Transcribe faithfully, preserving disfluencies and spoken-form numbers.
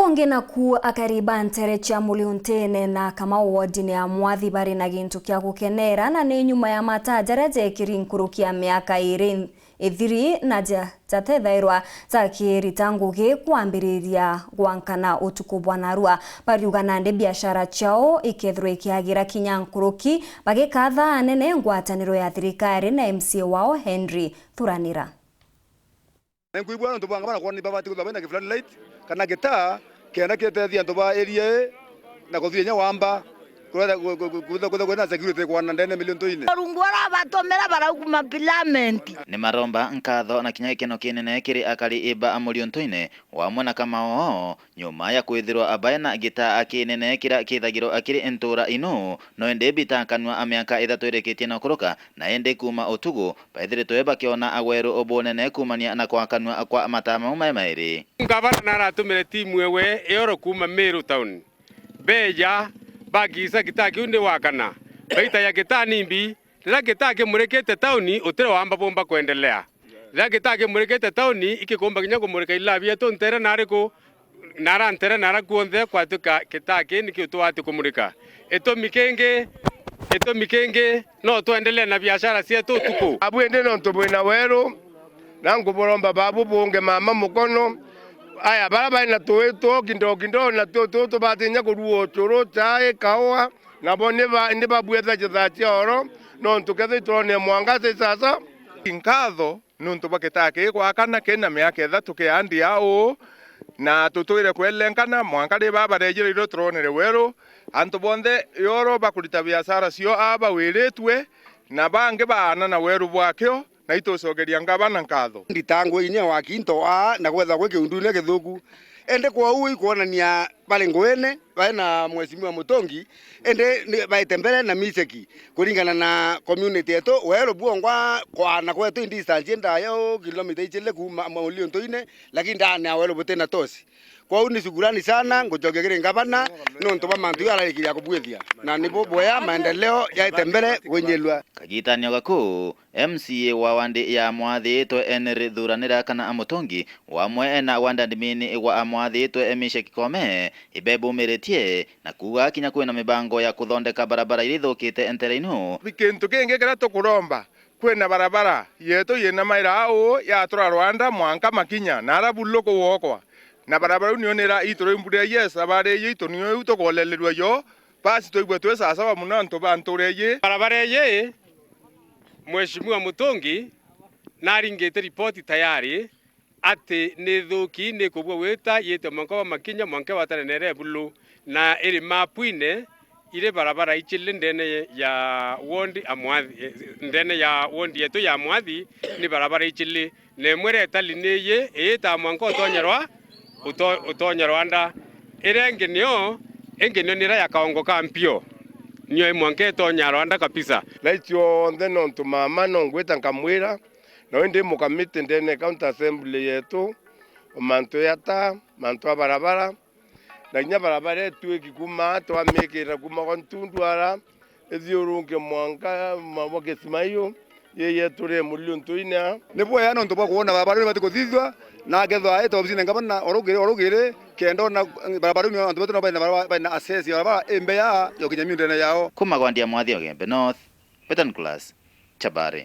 Ungi naku akari ba ntere cia Muliuntine na Kamau wodine ya Mwathi bari na gintu kia gukenera, na ni nyuma ya mataa jaria jekiri nkuruki ya miaka iri ithiri na ja-, jatethairwa jakirita ngugi kwambiriria gwankana utuku bwa narua. Bariuga nandi biashara ciao ikethirwa ikiagira kinya nkuruki, bagikatha anene ngwataniro ya thirikari na M C A wao Henry Thuranira. Na nkwigua antu banga bana kwona ni babati kwithirwa bena ki floodlight kana gitaa, kenda gitethia antu ba area ii na kuthithia kinya wamba, kwitha, kwitha, kwitha, kwitha kwina security kwana ndene Muliuntine. Rungu urabatumira barauma Parliament. Ni maromba nkatho na kinya gikeno kinene kiri akari ba Muliuntine wamwe na Kamau oo, nyuma ya kwithirwa baina gitaa kinene kiria kithagirwa kiri ntura inu, no indi bitakanua miaka ithatu irikitie na kuruka, na indi kuuma utuku, baithiritwe bakiona weru bunene kuumania na kwakanua kwa mataa mau mai mairi. Ngavana naratumire timu ewe Eoro kuuma Meru Town. Beja, bakiisa gitaa kiu ni wakana. Baita ya gitaa nimbi, riria gitaa kimurikite tauni, utiri wamba bumba kwendelea. Riria gitaa kimurikite tauni, ikikumba kinya kumurika ilaa bietu ntere nari ku, nara ntere nara kuonthe kwatuika gitaa kii nikio twati kumurika. Itumi kingi, itumi kingi, no twendelee na biashara cietu utuku. Abu indi nontu bwina weru, na nkuburomba babu bunge mama mukono. Aya, bara bari na tuwi two kindo kindo, na tuo tuo tubatinya kurua ucuru, chai, kaua, nabo ni ba-, ni babuetha jithaa cia oro, nontu kethira iturone mwangaza sasa. Nkatho nontu bwa gitaa kii gwakana kina miaka ithatu kiandia uu, na tutwire kwelenkana mwanka ri baba rejire irio turonere weru. Antu bonthe Eoro bakurita biashara cio aa bawiritue, na bangi baana na weru bwakio, na itucokeria ngavana nkatho. Nditangwe inya waki into aa na gwetha gwi kiundune githuku. Indi kwou ikwonania bari nguine, bari na Mheshimiwa Mutungi, indi ni baite mbere na miceki. Kuringana na community yetu, weru bwongwa kwana kwetu i distance ndaya uu kilomita ijiri kuuma Muliuntine, lakini ndani ya weru butina tosi. Kwou ni shukurani sana, ngucokia kiri ngavana, nontu bwa mantu jau ararikiria kubwithia. Na ni bubwea maendeleo yaite mbere gwinyirua. Kagitanio gaku, M C A wa wandi ya Mwathi itwe Henry Thuranira kana Amutungi, wamwe na wandi admin wa Mwathi itwe Misha Kikome, ibebumiritie na kuuga kinya kwina mibango ya kuthondeka barabara iria ithukite ntere inu. Kintu kingi kiria tukuromba, kwina barabara yetu yina maira au yatura Rwanda mwanka Makinya, na ara bulu kuwokwa. Na barabara iu niyo nira ituri mbura yes, abari iu itu niyo iu tukolelerua yo, basi twaigua twi sasawa muno antu ba nture iji. Barabara iji, Mheshimiwa Mutungi naringite ripoti tayari ati ni ithuki, ni kubua wita yite mwanka wa Makinya, mwanka wa Tanenere Bulu, na iri mapuine iri barabara ijiri ndene ya wondi a Mwathi, eh, ndene ya wondi yetu ya Mwathi, ni barabara ijiri. Na imwe iria itari ni iyi, iitaa mwanka utonya rwa, uto-, utonya Rwanda. Iria ingi niyo, ingi niyo ni iria ya kaongo ka mpio. Niyo i mwanka itonya Rwanda kabisa. Na icionthe nontu mama no ngwita nkamwira, na we ndi mukamiti ndene County Assembly yetu, o mantu ya taa, mantu a barabara, na kinya barabara itwiki kuuma twamikira kuuma kwa Ntundu ara, ithiurunke mwanka mwa, mwa Kismayu, yeye turi Muliuntine. Ni bwega nontu bwa kwona barabara iu ibati kuthithua, na akethwa aite obisine ngavana orugiri, orugiri, kenda ona barabara iu ni antu betu no baina barabara, baina access ya barabara imbeya ya ukinya miundene yao. Kuuma gwandia Mwathi Ogembe North, Western Class, Chabari.